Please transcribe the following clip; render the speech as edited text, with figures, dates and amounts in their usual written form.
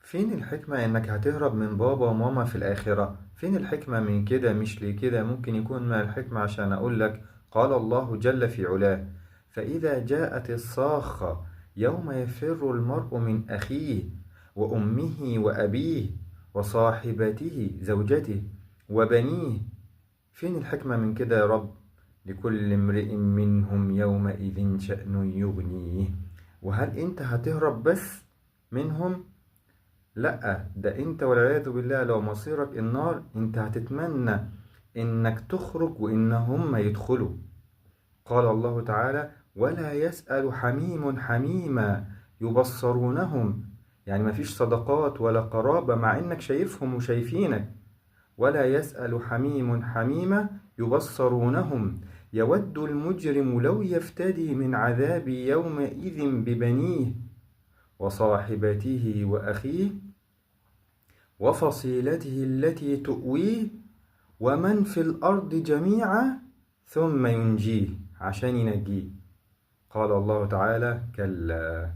فين الحكمة إنك هتهرب من بابا وماما في الآخرة؟ فين الحكمة من كده؟ مش ليه كده؟ ممكن يكون من الحكمة عشان أقول لك قال الله جل في علاه: فإذا جاءت الصاخة يوم يفر المرء من أخيه وأمه وأبيه وصاحبته زوجته وبنيه. فين الحكمة من كده يا رب؟ لكل امرئ منهم يومئذ شأن يغنيه. وهل أنت هتهرب بس منهم؟ لأ، ده أنت والعياذ بالله لو مصيرك النار أنت هتتمنى إنك تخرج وإن هم يدخلوا. قال الله تعالى: ولا يسأل حميم حميما يبصرونهم. يعني مفيش صداقات ولا قرابة مع إنك شايفهم وشايفينك. ولا يسأل حميم حميما يبصرونهم يود المجرم لو يفتدي من عذاب يومئذ ببنيه وصاحبته وأخيه وفصيلته التي تؤويه ومن في الأرض جميعا ثم ينجيه، عشان ينجيه. قال الله تعالى: كلا.